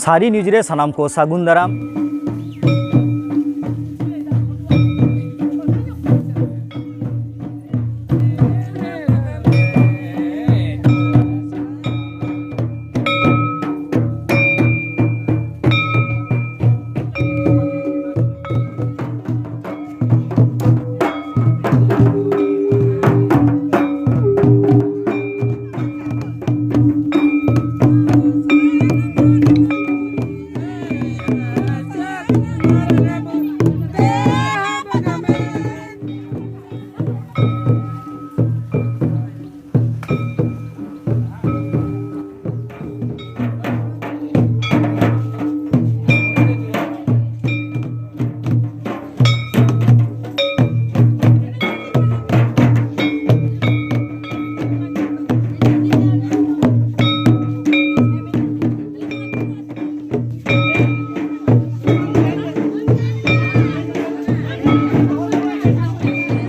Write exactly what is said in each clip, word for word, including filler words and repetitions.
ᱥᱟᱹᱨᱤ ᱱᱤᱭᱩᱡᱽ ᱨᱮ ᱥᱟᱱᱟᱢ ᱠᱚ ᱥᱟᱹᱜᱩᱱ ᱫᱟᱨᱟᱢ᱾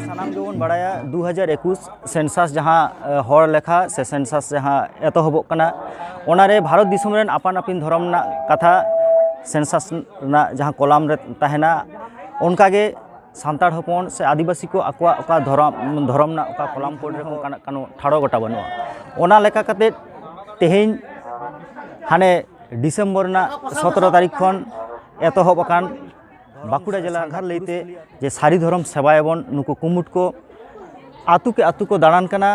ᱥᱟᱱᱟᱢ ᱜᱮᱵᱚᱱ ᱵᱟᱲᱟᱭᱟ, ᱫᱩ ᱦᱟᱡᱟᱨ ᱮᱠᱩᱥ ᱥᱮᱱᱥᱟᱥ ᱡᱟᱦᱟᱸ, ᱮ, ᱦᱚᱲ ᱞᱮᱠᱷᱟ ᱥᱮ ᱥᱮᱱᱥᱟᱥ ᱡᱟᱦᱟᱸ ᱮᱛᱚᱦᱚᱵᱚᱜ ᱠᱟᱱᱟ, ᱚᱱᱟᱨᱮ ᱵᱷᱟᱨᱚᱛ ᱫᱤᱥᱚᱢ ᱨᱮᱱ ᱟᱯᱟᱱ ᱟᱹᱯᱤᱱ ᱫᱷᱚᱨᱚᱢ ᱨᱮᱱᱟᱜ ᱠᱟᱛᱷᱟ ᱥᱮᱱᱥᱟᱥ ᱨᱮᱱᱟᱜ ᱡᱟᱦᱟᱸ ᱠᱚᱞᱟᱢ ᱨᱮ ᱛᱟᱦᱮᱱᱟ, ᱚᱱᱠᱟᱜᱮ ᱥᱟᱱᱛᱟᱲ ᱦᱚᱯᱚᱱ ᱥᱮ ᱟᱹᱫᱤᱵᱟᱹᱥᱤ ᱠᱚ ᱟᱠᱚᱣᱟᱜ ᱚᱠᱟ ᱫᱷᱚᱨᱚᱢ, ᱫᱷᱚᱨᱚᱢ ᱨᱮᱱᱟᱜ ᱚᱠᱟ ᱠᱚᱞᱟᱢ ᱠᱳᱰ ᱨᱮ ᱚᱱᱠᱟᱱᱟᱜ ᱠᱳᱱᱳ ᱴᱷᱟᱲᱚ ᱜᱚᱴᱟ ᱵᱟᱹᱱᱩᱜᱼᱟ᱾ ᱚᱱᱟ ᱞᱮᱠᱟ ᱠᱟᱛᱮᱫ ᱛᱮᱦᱮᱧ ᱦᱟᱱᱮ ᱰᱤᱥᱮᱢᱵᱚᱨ ᱨᱮᱱᱟᱜ ᱥᱚᱛᱨᱚ ᱛᱟᱹᱨᱤᱠᱷ ᱠᱷᱚᱱ ᱮᱛᱚᱦᱚᱵ ᱟᱠᱟᱱ ᱵᱟᱸᱠᱩᱲᱟ ᱡᱮᱞᱟ ᱥᱟᱸᱜᱷᱟᱨ ᱞᱟᱹᱭᱛᱮ ᱡᱮ ᱥᱟᱹᱨᱤ ᱫᱷᱚᱨᱚᱢ ᱥᱮᱵᱟᱭᱟᱵᱚᱱ, ᱱᱩᱠᱩ ᱠᱩᱢᱩᱴ ᱠᱚ ᱟᱹᱛᱩ ᱠᱮ ᱟᱹᱛᱩ ᱠᱚ ᱫᱟᱬᱟᱱ ᱠᱟᱱᱟ,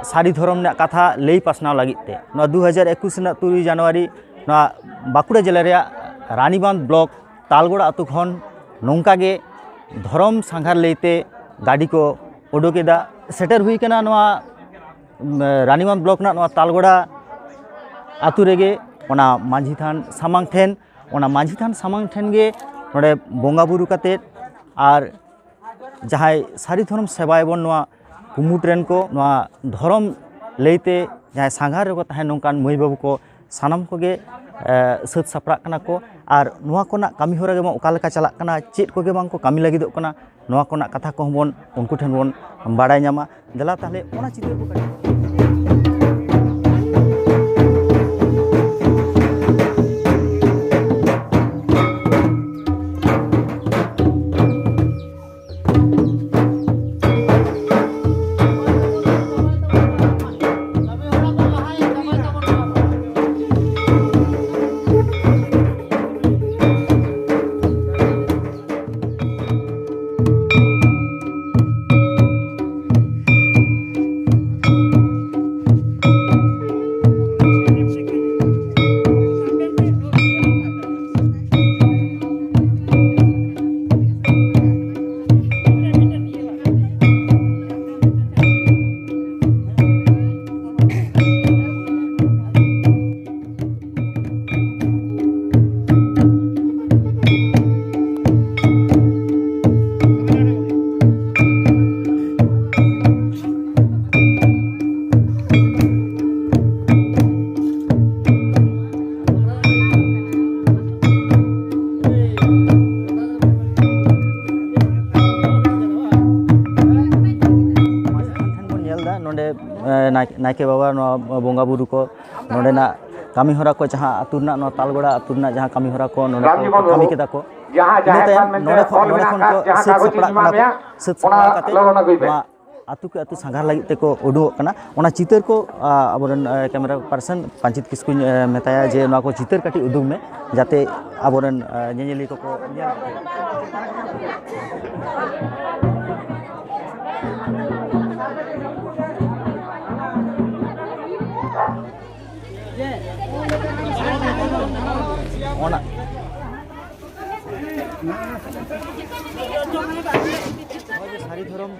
ᱥᱟᱹᱨᱤ ᱫᱷᱚᱨᱚᱢ ᱨᱮᱱᱟᱜ ᱠᱟᱛᱷᱟ ᱞᱟᱹᱭ ᱯᱟᱥᱱᱟᱣ ᱞᱟᱹᱜᱤᱫ ᱛᱮ᱾ ᱱᱚᱣᱟ ᱫᱩ ᱦᱟᱡᱟᱨ ᱮᱠᱩᱥ ᱨᱮᱱᱟᱜ ᱛᱩᱨᱩᱭ ᱡᱟᱱᱩᱣᱟᱨᱤ ᱱᱚᱣᱟ ᱵᱟᱸᱠᱩᱲᱟ ᱡᱮᱞᱟ ᱨᱮᱭᱟᱜ ᱨᱟᱱᱤᱵᱟᱸᱫᱷ ᱵᱞᱚᱠ ᱛᱟᱞᱜᱚᱲᱟ ᱟᱹᱛᱩ ᱠᱷᱚᱱ ᱱᱚᱝᱠᱟ ᱜᱮ ᱫᱷᱚᱨᱚᱢ ᱥᱟᱸᱜᱷᱟᱨ ᱞᱟᱹᱭᱛᱮ ᱜᱟᱹᱰᱤ ᱠᱚ ᱩᱰᱩᱠ ᱮᱫᱟ᱾ ᱥᱮᱴᱮᱨ ᱦᱩᱭ ᱠᱟᱱᱟ ᱱᱚᱣᱟ, ᱩᱢ, ᱨᱟᱱᱤᱵᱟᱸᱫᱷ ᱵᱞᱚᱠ ᱨᱮᱱᱟᱜ ᱱᱚᱣᱟ ᱛᱟᱞᱜᱚᱲᱟ ᱟᱹᱛᱩ ᱨᱮᱜᱮ, ᱚᱱᱟ ᱢᱟᱹᱡᱷᱤ ᱛᱷᱟᱱ ᱥᱟᱢᱟᱝ ᱴᱷᱮᱱ᱾ ᱚᱱᱟ ᱢᱟᱹᱡᱷᱤ ᱛᱷᱟᱱ ᱥᱟᱢᱟᱝ ᱴᱷᱮᱱ ᱜᱮ ᱱᱚᱰᱮ ᱵᱚᱸᱜᱟ ᱵᱩᱨᱩ ᱠᱟᱛᱮᱫ ᱟᱨ ᱡᱟᱦᱟᱸᱭ ᱥᱟᱹᱨᱤ ᱫᱷᱚᱨᱚᱢ ᱥᱮᱵᱟᱭᱟᱵᱚᱱ ᱱᱚᱣᱟ ᱠᱩᱢᱩᱴ ᱨᱮᱱ ᱠᱚ, ᱱᱚᱣᱟ ᱫᱷᱚᱨᱚᱢ ᱞᱟᱹᱭᱛᱮ ᱡᱟᱦᱟᱸᱭ ᱥᱟᱸᱜᱷᱟᱨ ᱨᱮᱠᱚ ᱛᱟᱦᱮᱸ ᱱᱚᱝᱠᱟᱱ ᱢᱟᱹᱭ ᱵᱟᱹᱵᱩ ᱠᱚ ᱥᱟᱱᱟᱢ ᱠᱚᱜᱮ, ᱮ, ᱥᱟᱹᱛ ᱥᱟᱯᱲᱟᱜ ᱠᱟᱱᱟ ᱠᱚ᱾ ᱟᱨ ᱱᱚᱣᱟ ᱠᱚᱨᱮᱱᱟᱜ ᱠᱟᱹᱢᱤ ᱦᱚᱨᱟ ᱜᱮ ᱵᱟᱝ ᱚᱠᱟ ᱞᱮᱠᱟ ᱪᱟᱞᱟᱜ ᱠᱟᱱᱟ, ᱪᱮᱫ ᱠᱚᱜᱮ ᱵᱟᱝ ᱠᱚ ᱠᱟᱹᱢᱤ ᱞᱟᱹᱜᱤᱫᱚᱜ ᱠᱟᱱᱟ, ᱱᱚᱣᱟ ᱠᱚᱨᱮᱱᱟᱜ ᱠᱟᱛᱷᱟ ᱠᱚᱦᱚᱸ ᱵᱚᱱ ᱩᱱᱠᱩ ᱴᱷᱮᱱ ᱵᱚᱱ ᱵᱟᱲᱟᱭ ᱧᱟᱢᱟ᱾ ᱫᱮᱞᱟ ᱛᱟᱦᱞᱮ ᱚᱱᱟ ᱪᱤᱛᱟᱹᱨ ᱠᱚ ᱠᱟᱹᱴᱤᱡ᱾ ᱮ, ᱱᱟᱭ-, ᱱᱟᱭᱠᱮ ᱵᱟᱵᱟ ᱱᱚᱣᱟ ᱵᱚᱸᱜᱟ ᱵᱩᱨᱩ ᱠᱚ, ᱱᱚᱰᱮᱱᱟᱜ ᱠᱟᱹᱢᱤ ᱦᱚᱨᱟ ᱠᱚ, ᱡᱟᱦᱟᱸ ᱟᱹᱛᱩ ᱨᱮᱱᱟᱜ ᱱᱚᱣᱟ ᱛᱟᱞᱜᱚᱲᱟ ᱟᱹᱛᱩ ᱨᱮᱱᱟᱜ ᱡᱟᱦᱟᱸ ᱠᱟᱹᱢᱤ ᱦᱚᱨᱟ ᱠᱚ ᱱᱚᱰᱮ ᱠᱚ ᱠᱟᱹᱢᱤ ᱠᱮᱫᱟ ᱠᱚ, ᱤᱱᱟᱹ ᱛᱟᱭᱚᱢ ᱱᱚᱰᱮ ᱠᱷᱚᱱ, ᱱᱚᱰᱮ ᱠᱷᱚᱱ ᱠᱚ ᱥᱟᱹᱛ ᱥᱟᱯᱲᱟᱣ ᱠᱟᱱᱟ ᱠᱚ᱾ ᱥᱟᱹᱛ ᱥᱟᱯᱲᱟᱣ ᱠᱟᱛᱮ ᱱᱚᱣᱟ ᱟᱹᱛᱩ ᱠᱮ ᱟᱹᱛᱩ ᱥᱟᱸᱜᱷᱟᱨ ᱞᱟᱹᱜᱤᱫ ᱛᱮᱠᱚ ᱩᱰᱩᱠᱚᱜ ᱠᱟᱱᱟ᱾ ᱚᱱᱟ ᱪᱤᱛᱟᱹᱨ ᱠᱚ, ᱟ, ᱟᱵᱚᱨᱮᱱ, ᱮ, camera person ᱯᱟᱱᱪᱤᱛ ᱠᱤᱥᱠᱩᱧ, ᱮ, ᱢᱮᱛᱟᱭᱟ ᱡᱮ ᱱᱚᱣᱟ ᱠᱚ ᱪᱤᱛᱟᱹᱨ ᱠᱟᱹᱴᱤᱡ ᱩᱫᱩᱜ ᱢᱮ, ᱡᱟᱛᱮ ᱟᱵᱚᱨᱮᱱ, ᱮ, ᱧᱮᱧᱮᱞᱤᱭᱟᱹ ᱠᱚᱠᱚ ᱧᱮᱞ᱾ ᱚᱱᱟ ᱥᱟᱹᱨᱤ ᱫᱷᱚᱨᱚᱢ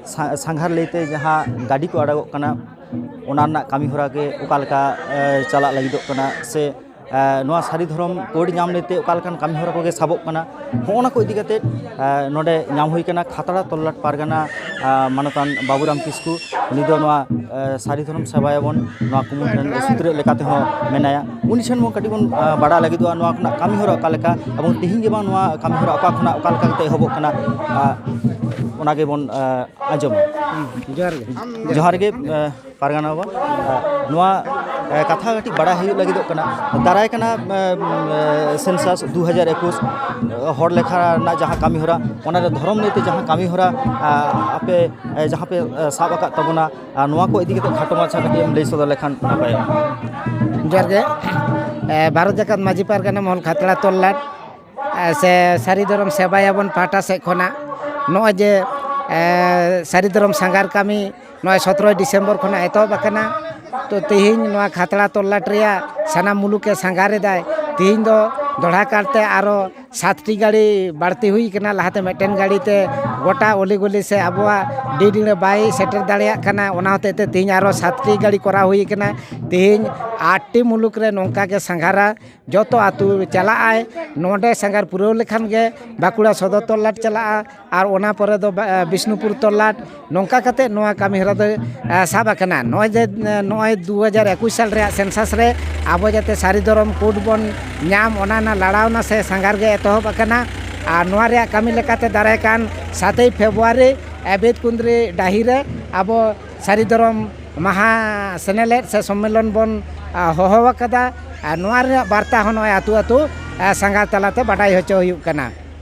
ᱥᱟ-, ᱥᱟᱸᱜᱷᱟᱨ ᱞᱟᱹᱭᱛᱮ ᱡᱟᱦᱟᱸ ᱜᱟᱹᱰᱤ ᱠᱚ ᱟᱲᱟᱜᱚᱜ ᱠᱟᱱᱟ, ᱚᱱᱟ ᱨᱮᱱᱟᱜ ᱠᱟᱹᱢᱤ ᱦᱚᱨᱟ ᱜᱮ ᱚᱠᱟ ᱞᱮᱠᱟ, ᱮ, ᱪᱟᱞᱟᱜ ᱞᱟᱹᱜᱤᱫᱚᱜ ᱠᱟᱱᱟ, ᱥᱮ, ᱮ, ᱱᱚᱣᱟ ᱥᱟᱹᱨᱤ ᱫᱷᱚᱨᱚᱢ code ᱧᱟᱢ ᱞᱟᱹᱭᱛᱮ ᱚᱠᱟ ᱞᱮᱠᱟᱱ ᱠᱟᱹᱢᱤ ᱦᱚᱨᱟ ᱠᱚᱜᱮ ᱥᱟᱵᱚᱜ ᱠᱟᱱᱟ, ᱦᱚᱸᱜᱼᱚ ᱱᱟ ᱠᱚ ᱤᱫᱤ ᱠᱟᱛᱮᱫ, ᱮ, ᱱᱚᱰᱮ ᱧᱟᱢ ᱦᱩᱭ ᱠᱟᱱᱟ ᱠᱷᱟᱛᱲᱟ ᱛᱚᱞᱞᱟᱴ ᱯᱟᱨᱜᱟᱱᱟ, ᱮ, ᱢᱟᱱᱚᱛᱟᱱ ᱵᱟᱵᱩᱨᱟᱢ ᱠᱤᱥᱠᱩ, ᱩᱱᱤ ᱫᱚ ᱱᱚᱣᱟ, ᱮ, ᱥᱟᱹᱨᱤ ᱫᱷᱚᱨᱚᱢ ᱥᱮᱵᱟᱭᱟᱵᱚᱱ ᱱᱚᱣᱟ ᱠᱩᱢᱩᱴ ᱨᱮᱱ ᱥᱩᱛᱨᱮᱫ ᱞᱮᱠᱟ ᱛᱮᱦᱚᱸ ᱢᱮᱱᱟᱭᱟ᱾ ᱩᱱᱤ ᱴᱷᱮᱱ ᱵᱚᱱ ᱠᱟᱹᱴᱤᱡ ᱵᱚᱱ, ᱮ, ᱵᱟᱲᱟᱭ ᱞᱟᱹᱜᱤᱫᱚᱜᱼᱟ ᱱᱚᱣᱟ ᱠᱷᱚᱱᱟᱜ ᱠᱟᱹᱢᱤ ᱦᱚᱨᱟ ᱚᱠᱟ ᱞᱮᱠᱟ, ᱮᱵᱚᱝ ᱛᱮᱦᱮᱧ ᱜᱮ ᱵᱟᱝ ᱱᱚᱣᱟ ᱠᱟᱹᱢᱤ ᱦᱚᱨᱟ ᱚᱠᱟ ᱠᱷᱚᱱᱟᱜ ᱚᱠᱟ ᱞᱮᱠᱟ ᱠᱟᱛᱮ ᱮᱦᱚᱵᱚᱜ ᱠᱟᱱᱟ, ᱮ, ᱚᱱᱟ ᱜᱮᱵᱚᱱ, ᱮ, ᱟᱸᱡᱚᱢᱟ᱾ ᱦᱩᱸ, ᱡᱚᱦᱟᱨ ᱜᱮ᱾ ᱡᱚᱦᱟᱨ ᱜᱮ, ᱮ, ᱯᱟᱨᱜᱟᱱᱟ ᱵᱟᱵᱟ᱾ ᱮ, ᱱᱚᱣᱟ, ᱮ, ᱠᱟᱛᱷᱟ ᱠᱟᱹᱴᱤᱡ ᱵᱟᱲᱟᱭ ᱦᱩᱭᱩᱜ ᱞᱟᱹᱜᱤᱫᱚᱜ ᱠᱟᱱᱟ᱾ ᱫᱟᱨᱟᱭ ᱠᱟᱱᱟ, ᱮ, ᱮ, census ᱫᱩ ᱦᱟᱡᱟᱨ ᱮᱠᱩᱥ, ᱮ, ᱦᱚᱲ ᱞᱮᱠᱷᱟ ᱨᱮᱱᱟᱜ ᱡᱟᱦᱟᱸ ᱠᱟᱹᱢᱤ ᱦᱚᱨᱟ, ᱚᱱᱟ ᱨᱮ ᱫᱷᱚᱨᱚᱢ ᱱᱤᱭᱮᱛᱮ ᱡᱟᱦᱟᱸ ᱠᱟᱹᱢᱤ ᱦᱚᱨᱟ, ᱟ, ᱟᱯᱮ, ᱮ, ᱡᱟᱦᱟᱸ ᱯᱮ, ᱮ, ᱥᱟᱵ ᱟᱠᱟᱫ ᱛᱟᱵᱚᱱᱟ, ᱟᱨ ᱱᱚᱣᱟ ᱠᱚ ᱤᱫᱤ ᱠᱟᱛᱮ ᱠᱷᱟᱴᱚ ᱢᱟᱪᱷᱟ ᱠᱟᱹᱴᱤᱡ ᱮᱢ ᱞᱟᱹᱭ ᱥᱚᱫᱚᱨ ᱞᱮᱠᱷᱟᱱ ᱱᱟᱯᱟᱭᱚᱜᱼᱟ᱾ ᱡᱚᱦᱟᱨ ᱜᱮ᱾ ᱮ, ᱵᱷᱟᱨᱚᱛ ᱡᱟᱠᱟᱛ ᱢᱟᱹᱡᱷᱤ ᱯᱟᱨᱜᱟᱱᱟ ᱢᱚᱦᱚᱞ ᱠᱷᱟᱛᱲᱟ ᱛᱚᱞᱞᱟᱴ, ᱮ, ᱥᱮ ᱥᱟᱹᱨᱤ ᱫᱷᱚᱨᱚᱢ ᱥᱮᱵᱟᱭᱟᱵᱚᱱ ᱯᱟᱦᱴᱟ ᱥᱮᱫ ᱠᱷᱚᱱᱟᱜ ᱱᱚᱜᱼᱚᱭ ᱡᱮ, ᱮ, ᱥᱟᱹᱨᱤ ᱫᱷᱚᱨᱚᱢ ᱥᱟᱸᱜᱷᱟᱨ ᱠᱟᱹᱢᱤ ᱱᱚᱜᱼᱚᱭ ᱥᱚᱛᱨᱚᱭ ᱰᱤᱥᱮᱢᱵᱚᱨ ᱠᱷᱚᱱᱟᱜ ᱮᱛᱚᱦᱚᱵ ᱟᱠᱟᱱᱟ᱾ ᱛᱚ, ᱛᱮᱦᱮᱧ ᱱᱚᱣᱟ ᱠᱷᱟᱛᱲᱟ ᱛᱚᱞᱞᱟᱴ ᱨᱮᱭᱟᱜ ᱥᱟᱱᱟᱢ ᱢᱩᱞᱩᱠ ᱮ ᱥᱟᱸᱜᱷᱟᱨ ᱮᱫᱟᱭ᱾ ᱛᱮᱦᱮᱧ ᱫᱚ ᱫᱚᱦᱲᱟ ᱠᱟᱨᱛᱮ ᱟᱨᱚ ᱥᱟᱛᱴᱤ ᱜᱟᱹᱲᱤ ᱵᱟᱹᱲᱛᱤ ᱦᱩᱭ ᱠᱟᱱᱟ᱾ ᱞᱟᱦᱟᱛᱮ ᱢᱤᱫᱴᱮᱱ ᱜᱟᱹᱲᱤ ᱛᱮ ᱜᱚᱴᱟ ᱚᱞᱤ ᱜᱚᱞᱤ ᱥᱮ ᱟᱵᱚᱣᱟᱜ ᱰᱤ ᱰᱤᱬᱟᱹ ᱵᱟᱭ ᱥᱮᱴᱮᱨ ᱫᱟᱲᱮᱭᱟᱜ ᱠᱟᱱᱟ, ᱚᱱᱟ ᱦᱚᱛᱮᱡ ᱛᱮ ᱛᱮᱦᱮᱧ ᱟᱨᱚ ᱥᱟᱛᱴᱤ ᱜᱟᱹᱲᱤ ᱠᱚᱨᱟᱣ ᱦᱩᱭ ᱠᱟᱱᱟ᱾ ᱛᱮᱦᱮᱧ ᱟᱴᱴᱤ ᱢᱩᱞᱩᱠ ᱨᱮ ᱱᱚᱝᱠᱟ ᱜᱮ ᱥᱟᱸᱜᱷᱟᱨᱟ, ᱡᱚᱛᱚ ᱟᱹᱛᱩ ᱪᱟᱞᱟᱜ ᱟᱭ᱾ ᱱᱚᱰᱮ ᱥᱟᱸᱜᱷᱟᱨ ᱯᱩᱨᱟᱹᱣ ᱞᱮᱠᱷᱟᱱ ᱜᱮ ᱵᱟᱸᱠᱩᱲᱟ ᱥᱚᱫᱚᱨ ᱛᱚᱞᱞᱟᱴ ᱪᱟᱞᱟᱜᱼᱟ, ᱟᱨ ᱚᱱᱟ ᱯᱚᱨᱮ ᱫᱚ ᱵᱟ-, ᱵᱤᱥᱱᱩᱯᱩᱨ ᱛᱚᱞᱞᱟᱴ᱾ ᱱᱚᱝᱠᱟ ᱠᱟᱛᱮ ᱱᱚᱣᱟ ᱠᱟᱹᱢᱤ ᱦᱚᱨᱟ ᱫᱚ, ᱮ, ᱥᱟᱵ ᱟᱠᱟᱱᱟ᱾ ᱱᱚᱜᱼᱚᱭ ᱡᱮ, ᱮ, ᱱᱚᱜᱼᱚᱭ ᱫᱩ ᱦᱟᱡᱟᱨ ᱮᱠᱩᱥ ᱥᱟᱞ ᱨᱮᱭᱟᱜ census ᱨᱮ ᱟᱵᱚ ᱡᱟᱛᱮ ᱥᱟᱹᱨᱤ ᱫᱷᱚᱨᱚᱢ code ᱵᱚᱱ ᱧᱟᱢ, ᱚᱱᱟ ᱨᱮᱱᱟᱜ ᱞᱟᱲᱟᱣᱱᱟ ᱥᱮ ᱥᱟᱸᱜᱷᱟᱨ ᱜᱮ ᱮᱛᱚᱦᱚᱵ ᱟᱠᱟᱱᱟ᱾ ᱟᱨ ᱱᱚᱣᱟ ᱨᱮᱭᱟᱜ ᱠᱟᱹᱢᱤ ᱞᱮᱠᱟᱛᱮ ᱫᱟᱨᱟᱭ ᱠᱟᱱ ᱥᱟᱛᱮᱭ ᱯᱷᱮᱵᱽᱨᱩᱣᱟᱨᱤ, ᱮ, ᱵᱮᱫᱠᱩᱸᱫᱽᱨᱤ ᱰᱟᱹᱦᱤ ᱨᱮ ᱟᱵᱚ ᱥᱟᱹᱨᱤ ᱫᱷᱚᱨᱚᱢ ᱢᱟᱦᱟ ᱥᱮᱱᱮᱞᱮᱫ ᱥᱮ ᱥᱚᱢᱢᱮᱞᱚᱱ ᱵᱚᱱ, ᱟ, ᱦᱚᱦᱚ ᱟᱠᱟᱫᱟ᱾ ᱟᱨ ᱱᱚᱣᱟ ᱨᱮᱱᱟᱜ ᱵᱟᱨᱛᱟ ᱦᱚᱸ ᱱᱚᱜᱼᱚᱭ ᱟᱹᱛᱩ ᱟᱹᱛᱩ, ᱟ, ᱥᱟᱸᱜᱷᱟᱨ ᱛᱟᱞᱟᱛᱮ ᱵᱟᱰᱟᱭ ᱦᱚᱪᱚ ᱦᱩᱭᱩᱜ ᱠᱟᱱᱟ᱾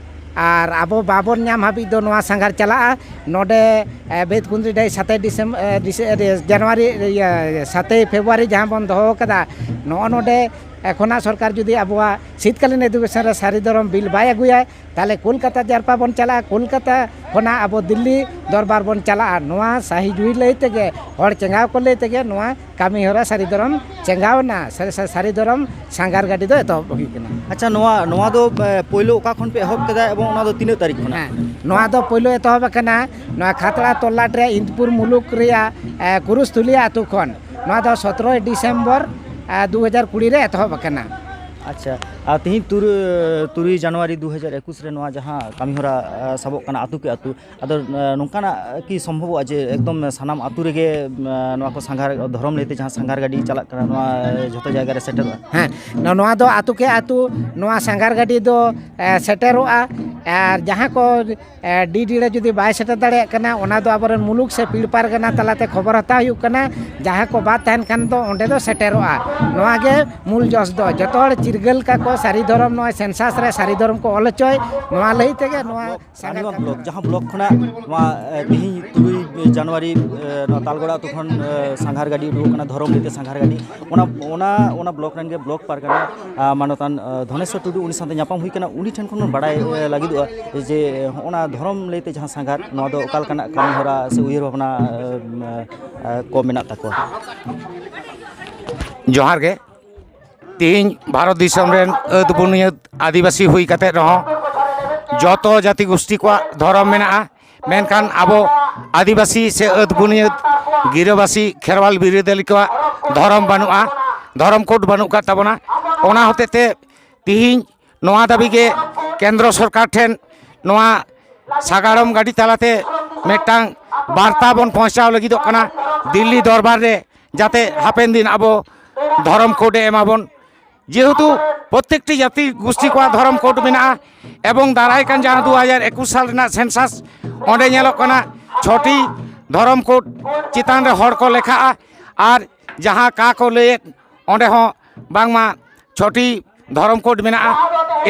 ᱟᱨ ᱟᱵᱚ ᱵᱟᱵᱚᱱ ᱧᱟᱢ ᱦᱟᱹᱵᱤᱡ ᱫᱚ ᱱᱚᱣᱟ ᱥᱟᱸᱜᱷᱟᱨ ᱪᱟᱞᱟᱜᱼᱟ᱾ ᱱᱚᱰᱮ, ᱮ, ᱵᱮᱛᱠᱩᱸᱫᱽᱨᱤ ᱰᱟᱹᱦᱤ ᱥᱟᱛᱮᱭ ᱰᱤᱥᱮᱢ-, ᱮ, ᱰᱤᱥᱮ-, ᱮ, ᱡᱟᱱᱩᱣᱟᱨᱤ, ᱤᱭᱟᱹ, ᱥᱟᱛᱮᱭ ᱯᱷᱮᱵᱽᱨᱩᱣᱟᱨᱤ ᱡᱟᱦᱟᱸ ᱵᱚᱱ ᱫᱚᱦᱚ ᱟᱠᱟᱫᱟ, ᱱᱚᱜᱼᱚ ᱱᱚᱰᱮ ᱠᱷᱚᱱᱟᱜ ᱥᱚᱨᱠᱟᱨ ᱡᱩᱫᱤ ᱟᱵᱚᱣᱟᱜ ᱥᱤᱛᱠᱟᱞᱤᱱ ᱚᱫᱷᱤᱵᱮᱥᱚᱱ ᱨᱮ ᱥᱟᱹᱨᱤ ᱫᱷᱚᱨᱚᱢ ᱵᱤᱞ ᱵᱟᱭ ᱟᱹᱜᱩᱭᱟ, ᱛᱟᱦᱚᱞᱮ ᱠᱳᱞᱠᱟᱛᱟ ᱡᱟᱨᱯᱟ ᱵᱚᱱ ᱪᱟᱞᱟᱜᱼᱟ, ᱠᱳᱞᱠᱟᱛᱟ ᱠᱷᱚᱱᱟᱜ ᱟᱵᱚ ᱫᱤᱞᱞᱤ ᱫᱚᱨᱵᱟᱨ ᱵᱚᱱ ᱪᱟᱞᱟᱜᱼᱟ᱾ ᱱᱚᱣᱟ ᱥᱟᱹᱦᱤ ᱡᱩᱦᱤ ᱞᱟᱹᱭ ᱛᱮᱜᱮ, ᱦᱚᱲ ᱪᱮᱸᱜᱟᱣ ᱠᱚ ᱞᱟᱹᱭ ᱛᱮᱜᱮ ᱱᱚᱣᱟ ᱠᱟᱹᱢᱤ ᱦᱚᱨᱟ ᱥᱟᱹᱨᱤ ᱫᱷᱚᱨᱚᱢ ᱪᱮᱸᱜᱟᱣ ᱮᱱᱟ, ᱥᱟᱹᱨᱤ, ᱥᱟᱹᱨᱤ ᱫᱷᱚᱨᱚᱢ ᱥᱟᱸᱜᱷᱟᱨ ᱜᱟᱹᱰᱤ ᱫᱚ ᱮᱛᱚᱦᱚᱵ ᱦᱩᱭ ᱠᱟᱱᱟ᱾ ᱟᱪᱪᱷᱟ, ᱱᱚᱣᱟ, ᱱᱚᱣᱟ ᱫᱚ, ᱮ, ᱯᱳᱭᱞᱳ ᱚᱠᱟ ᱠᱷᱚᱱ ᱯᱮ ᱮᱦᱚᱵ ᱠᱮᱫᱟ ᱮᱵᱚᱝ ᱚᱱᱟ ᱫᱚ ᱛᱤᱱᱟᱹᱜ ᱛᱟᱹᱨᱤᱠᱷ ᱠᱷᱚᱱᱟᱜ? ᱦᱮᱸ, ᱱᱚᱣᱟ ᱫᱚ ᱯᱳᱭᱞᱳ ᱮᱛᱚᱦᱚᱵ ᱟᱠᱟᱱᱟ ᱱᱚᱣᱟ ᱠᱷᱟᱛᱲᱟ ᱛᱚᱞᱞᱟᱴ ᱨᱮᱭᱟᱜ ᱤᱱᱫᱯᱩᱨ ᱢᱩᱞᱩᱠ ᱨᱮᱭᱟᱜ, ᱮ, ᱠᱩᱨᱩᱥᱛᱩᱞᱤᱭᱟ ᱟᱹᱛᱩ ᱠᱷᱚᱱ᱾ ᱱᱚᱣᱟ ᱫᱚ ᱥᱚᱛᱨᱚᱭ ᱰᱤᱥᱮᱢᱵᱚᱨ, ᱮ, ᱫᱩ ᱦᱟᱡᱟᱨ ᱠᱩᱲᱤ ᱨᱮ ᱮᱛᱚᱦᱚᱵ ᱟᱠᱟᱱᱟ᱾ ᱟᱪᱪᱷᱟ, ᱟᱨ ᱛᱤᱦᱤᱧ ᱛᱩᱨᱩᱭ, ᱛᱩᱨᱩᱭ ᱡᱟᱱᱩᱣᱟᱨᱤ ᱫᱩ ᱦᱟᱡᱟᱨ ᱮᱠᱩᱥ ᱨᱮ ᱱᱚᱣᱟ ᱡᱟᱦᱟᱸ ᱠᱟᱹᱢᱤᱦᱚᱨᱟ, ᱮ, ᱥᱟᱵᱚᱜ ᱠᱟᱱᱟ ᱟᱹᱛᱩ ᱠᱮ ᱟᱹᱛᱩ, ᱟᱫᱚ, ᱮ, ᱱᱚᱝᱠᱟᱱᱟᱜ ᱠᱤ ᱥᱚᱢᱵᱷᱚᱵᱚᱜᱼᱟ ᱡᱮ ᱮᱠᱫᱚᱢ ᱥᱟᱱᱟᱢ ᱟᱹᱛᱩ ᱨᱮᱜᱮ, ᱮ, ᱱᱚᱣᱟ ᱠᱚ ᱥᱟᱸᱜᱷᱟᱨ, ᱫᱷᱚᱨᱚᱢ ᱞᱟᱹᱭᱛᱮ ᱡᱟᱦᱟᱸ ᱥᱟᱸᱜᱷᱟᱨ ᱜᱟᱹᱰᱤ ᱪᱟᱞᱟᱜ ᱠᱟᱱᱟ, ᱱᱚᱣᱟ, ᱮ, ᱡᱷᱚᱛᱚ ᱡᱟᱭᱜᱟ ᱨᱮ ᱥᱮᱴᱮᱨᱚᱜᱼᱟ? ᱦᱮᱸ, ᱱᱚ-, ᱱᱚᱣᱟ ᱫᱚ ᱟᱹᱛᱩ ᱠᱮ ᱟᱹᱛᱩ ᱱᱚᱣᱟ ᱥᱟᱸᱜᱷᱟᱨ ᱜᱟᱹᱰᱤ ᱫᱚ, ᱮ, ᱥᱮᱴᱮᱨᱚᱜᱼᱟ᱾ ᱟᱨ ᱡᱟᱦᱟᱸ ᱠᱚ, ᱮ, ᱰᱤ ᱰᱤ ᱨᱮ ᱡᱩᱫᱤ ᱵᱟᱭ ᱥᱮᱴᱮᱨ ᱫᱟᱲᱮᱭᱟᱜ ᱠᱟᱱᱟ, ᱚᱱᱟ ᱫᱚ ᱟᱵᱚᱨᱮᱱ ᱢᱩᱞᱩᱠ ᱥᱮ ᱯᱤᱲ ᱯᱟᱨᱜᱟᱱᱟ ᱛᱟᱞᱟᱛᱮ ᱠᱷᱚᱵᱚᱨ ᱦᱟᱛᱟᱣ ᱦᱩᱭᱩᱜ ᱠᱟᱱᱟ᱾ ᱡᱟᱦᱟᱸ ᱠᱚ ᱵᱟᱫ ᱛᱟᱦᱮᱱ ᱠᱷᱟᱱ ᱫᱚ ᱚᱸᱰᱮ ᱫᱚ ᱥᱮᱴᱮᱨᱚᱜᱼᱟ᱾ ᱱᱚᱣᱟ ᱜᱮ ᱢᱩᱞ ᱡᱚᱥ ᱫᱚ᱾ ᱡᱚᱛᱚ ᱦᱚᱲ ᱪᱤᱨᱜᱟᱹᱞ ᱠᱟᱠᱚ, ᱥᱟᱹᱨᱤ ᱫᱷᱚᱨᱚᱢ, ᱱᱚᱣᱟ ᱥᱮᱱᱥᱟᱥ ᱨᱮ ᱥᱟᱹᱨᱤ ᱫᱷᱚᱨᱚᱢ ᱠᱚ ᱚᱞ ᱦᱚᱪᱚᱭ, ᱱᱚᱣᱟ ᱞᱟᱹᱭ ᱛᱮᱜᱮ ᱱᱚᱣᱟ ᱥᱟᱸᱜᱷᱟᱨ ᱨᱟᱱᱤᱵᱟᱸᱫᱷ ᱠᱟᱹᱢᱤ᱾ ᱵᱞᱚᱠ, ᱡᱟᱦᱟᱸ ᱵᱞᱚᱠ ᱠᱷᱚᱱᱟᱜ ᱱᱚᱣᱟ, ᱮ, ᱛᱤᱦᱤᱧ ᱛᱩᱨᱩᱭ ᱡᱟᱱᱩᱣᱟᱨᱤ, ᱮ, ᱱᱚᱣᱟ ᱛᱟᱞᱜᱚᱲᱟ ᱟᱹᱛᱩ ᱠᱷᱚᱱ, ᱮ, ᱥᱟᱸᱜᱷᱟᱨ ᱜᱟᱹᱰᱤ ᱩᱰᱩᱠᱚᱜ ᱠᱟᱱᱟ, ᱫᱷᱚᱨᱚᱢ ᱞᱟᱹᱭᱛᱮ ᱥᱟᱸᱜᱷᱟᱨ ᱜᱟᱹᱰᱤ, ᱚᱱᱟ, ᱚᱱᱟ, ᱚᱱᱟ ᱵᱞᱚᱠ ᱨᱮᱱ ᱜᱮ ᱵᱞᱚᱠ ᱯᱟᱨᱜᱟᱱᱟ, ᱟ, ᱢᱟᱱᱚᱛᱟᱱ, ᱟ, ᱫᱷᱚᱱᱮᱥᱣᱚᱨ ᱴᱩᱰᱩ, ᱩᱱᱤ ᱥᱟᱶᱛᱮ ᱧᱟᱯᱟᱢ ᱦᱩᱭ ᱠᱟᱱᱟ᱾ ᱩᱱᱤ ᱴᱷᱮᱱ ᱠᱷᱚᱱ ᱵᱚᱱ ᱵᱟᱲᱟᱭ, ᱮ, ᱞᱟᱹᱜᱤᱫᱚᱜᱼᱟ ᱡᱮ ᱦᱚᱸᱜᱼᱚ ᱱᱟ ᱫᱷᱚᱨᱚᱢ ᱞᱟᱹᱭᱛᱮ ᱡᱟᱦᱟᱸ ᱥᱟᱸᱜᱷᱟᱨ, ᱱᱚᱣᱟ ᱫᱚ ᱚᱠᱟ ᱞᱮᱠᱟᱱᱟᱜ ᱠᱟᱹᱢᱤ ᱦᱚᱨᱟ ᱥᱮ ᱩᱭᱦᱟᱹᱨ ᱵᱷᱟᱵᱽᱱᱟ, ᱮ, ᱮ, ᱠᱚ ᱢᱮᱱᱟᱜ ᱛᱟᱠᱚᱣᱟ? ᱡᱚᱦᱟᱨ ᱜᱮ᱾ ᱛᱤᱦᱤᱧ ᱵᱷᱟᱨᱚᱛ ᱫᱤᱥᱚᱢ ᱨᱮᱱ ᱟᱹᱫ ᱵᱩᱱᱤᱭᱟᱹᱫ ᱟᱹᱫᱤᱵᱟᱹᱥᱤ ᱦᱩᱭ ᱠᱟᱛᱮ ᱨᱮᱦᱚᱸ ᱡᱚᱛᱚ ᱡᱟᱹᱛᱤ ᱜᱩᱥᱴᱤ ᱠᱚᱣᱟᱜ ᱫᱷᱚᱨᱚᱢ ᱢᱮᱱᱟᱜᱼᱟ, ᱢᱮᱱᱠᱷᱟᱱ ᱟᱵᱚ ᱟᱹᱫᱤᱵᱟᱹᱥᱤ ᱥᱮ ᱟᱹᱫ ᱵᱩᱱᱤᱭᱟᱹᱫ ᱜᱤᱨᱟᱹᱵᱟᱹᱥᱤ ᱠᱷᱮᱨᱣᱟᱞ ᱵᱤᱨᱟᱹᱫᱟᱹᱞᱤ ᱠᱚᱣᱟᱜ ᱫᱷᱚᱨᱚᱢ ᱵᱟᱹᱱᱩᱜᱼᱟ, ᱫᱷᱚᱨᱚᱢ ᱠᱳᱰ ᱵᱟᱹᱱᱩᱜ ᱟᱠᱟᱫ ᱛᱟᱵᱚᱱᱟ᱾ ᱚᱱᱟ ᱦᱚᱛᱮᱡ ᱛᱮ ᱛᱤᱦᱤᱧ ᱱᱚᱣᱟ ᱫᱟᱹᱵᱤ ᱜᱮ ᱠᱮᱱᱫᱨᱚ ᱥᱚᱨᱠᱟᱨ ᱴᱷᱮᱱ ᱱᱚᱣᱟ ᱥᱟᱜᱟᱲᱚᱢ ᱜᱟᱹᱰᱤ ᱛᱟᱞᱟᱛᱮ ᱢᱤᱫᱴᱟᱝ ᱵᱟᱨᱛᱟ ᱵᱚᱱ ᱯᱳᱸᱣᱪᱷᱟᱣ ᱞᱟᱹᱜᱤᱫᱚᱜ ᱠᱟᱱᱟ ᱫᱤᱞᱞᱤ ᱫᱚᱨᱵᱟᱨ ᱨᱮ, ᱡᱟᱛᱮ ᱦᱟᱯᱮᱱ ᱫᱤᱱ ᱟᱵᱚ ᱫᱷᱚᱨᱚᱢ ᱠᱳᱰ ᱮ ᱮᱢᱟ ᱵᱚᱱ᱾ ᱡᱮᱦᱮᱛᱩ ᱯᱨᱚᱛᱮᱠᱴᱤ ᱡᱟᱹᱛᱤ ᱜᱩᱥᱴᱤ ᱠᱚᱣᱟᱜ ᱫᱷᱚᱨᱚᱢ ᱠᱳᱰ ᱢᱮᱱᱟᱜᱼᱟ ᱮᱵᱚᱝ ᱫᱟᱨᱟᱭ ᱠᱟᱱ ᱡᱟᱦᱟᱸ ᱫᱩ ᱦᱟᱡᱟᱨ ᱮᱠᱩᱥ ᱥᱟᱞ ᱨᱮᱱᱟᱜ ᱥᱮᱱᱥᱟᱥ, ᱚᱸᱰᱮ ᱧᱮᱞᱚᱜ ᱠᱟᱱᱟ ᱪᱷᱚᱴᱤ ᱫᱷᱚᱨᱚᱢ ᱠᱳᱰ ᱪᱮᱛᱟᱱ ᱨᱮ ᱦᱚᱲ ᱠᱚ ᱞᱮᱠᱷᱟᱜᱼᱟ᱾ ᱟᱨ ᱡᱟᱦᱟᱸ ᱠᱟ ᱠᱚ ᱞᱟᱹᱭᱮᱫ, ᱚᱸᱰᱮ ᱦᱚᱸ ᱵᱟᱝᱢᱟ ᱪᱷᱚᱴᱤ ᱫᱷᱚᱨᱚᱢ ᱠᱳᱰ ᱢᱮᱱᱟᱜᱼᱟ᱾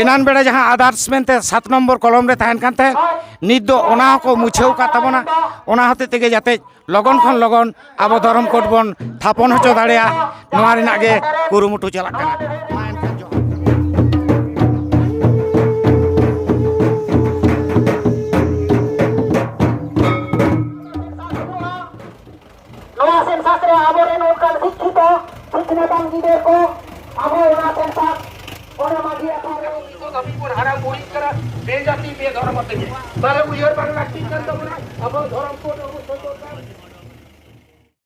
ᱮᱱᱟᱱ ᱵᱮᱲᱟ ᱡᱟᱦᱟᱸ ᱟᱫᱟᱨᱥ ᱢᱮᱱᱛᱮ ᱥᱟᱛ ᱱᱚᱢᱵᱚᱨ ᱠᱚᱞᱚᱢ ᱨᱮ ᱛᱟᱦᱮᱱ ᱠᱟᱱ ᱛᱟᱦᱮᱸᱫ, ᱱᱤᱛ ᱫᱚ ᱚᱱᱟ ᱦᱚᱸᱠᱚ ᱢᱩᱪᱷᱟᱹᱣ ᱟᱠᱟᱫ ᱛᱟᱵᱚᱱᱟ᱾ ᱚᱱᱟ ᱦᱚᱛᱮᱡ ᱛᱮᱜᱮ ᱡᱟᱛᱮ ᱞᱚᱜᱚᱱ ᱠᱷᱚᱱ ᱞᱚᱜᱚᱱ ᱟᱵᱚ ᱫᱷᱚᱨᱚᱢ ᱠᱳᱰ ᱵᱚᱱ ᱛᱷᱟᱯᱚᱱ ᱦᱚᱪᱚ ᱫᱟᱲᱮᱭᱟᱜ, ᱱᱚᱣᱟ ᱨᱮᱱᱟᱜ ᱜᱮ ᱠᱩᱨᱩᱢᱩᱴᱩ ᱪᱟᱞᱟᱜ ᱠᱟᱱᱟ᱾ ᱢᱟ ᱮᱱᱠᱷᱟᱱ ᱡᱚᱦᱟᱨ᱾ ᱱᱚᱣᱟ ᱥᱮᱱᱥᱟᱥ ᱨᱮ ᱟᱵᱚᱨᱮᱱ ᱚᱱᱠᱟᱱ ᱥᱤᱠᱠᱷᱤᱛᱚ ᱥᱤᱠᱷᱱᱟᱹᱛᱟᱱ ᱜᱤᱫᱽᱨᱟᱹ ᱠᱚ ᱟᱵᱚ ᱚᱱᱟ ᱥᱮᱱᱥᱟᱥ ᱚᱱᱟ ᱢᱟᱹᱡᱷᱤ ᱟᱠᱷᱲᱟ ᱨᱮ ᱱᱤᱛᱚᱜ ᱫᱷᱟᱹᱵᱤᱡ ᱵᱚᱱ ᱦᱟᱲᱟᱢ ᱵᱩᱲᱦᱤᱜ ᱠᱟᱱᱟ ᱵᱮᱡᱟᱹᱛᱤ ᱵᱮᱫᱷᱚᱨᱢᱚ ᱛᱮᱜᱮ᱾ ᱛᱟᱦᱞᱮ ᱩᱭᱦᱟᱹᱨ ᱵᱟᱝ ᱞᱟᱹᱠᱛᱤᱜ ᱠᱟᱱ ᱛᱟᱵᱚᱱᱟ, ᱟᱵᱚ ᱫᱷᱚᱨᱚᱢ ᱠᱳᱰ ᱟᱵᱚ ᱥᱚᱪᱮᱛᱚᱱ